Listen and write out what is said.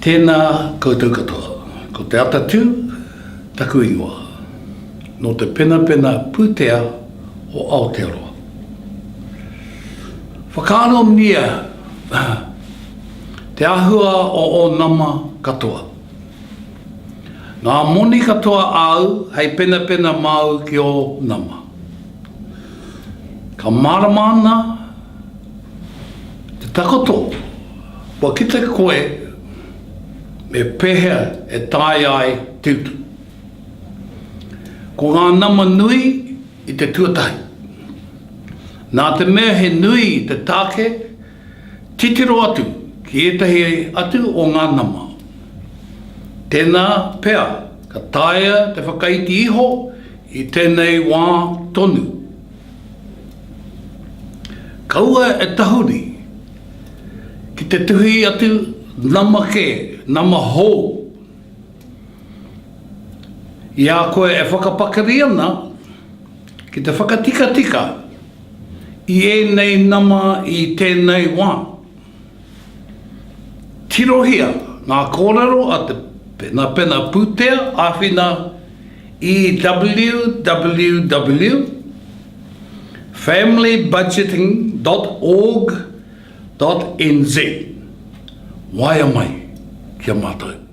Tēnā koutou katoa. Ko Te Atatū taku ingoa. Nō te penapena pūtea o Aotearoa. Whakaarongia te āhua o ō nama katoa. Ngā moni katoa āu hei penapena māu ki ō nama. Ka mārama ana te takoto, kua kite koe me pēhea e taea ai te utu. Ko ngā nama nui i te tuatahi. Nā te mea he nui te tāke, titiro atu ki ētahi atu o ngā nama. Tēnā pea ka taea te whakaiti iho i tēnei wā tonu. Kaua e tahuri ki te tuhi atu nama kē, nama hou. I a koe e whakapakari ana ki te whakatikatika i ēnei nama i tēnei wā. Tirohia ngā kōrero a te Penapena Pūtea Āwhina i www familybudgeting dot org dot nz. Waea mai ki a mātou.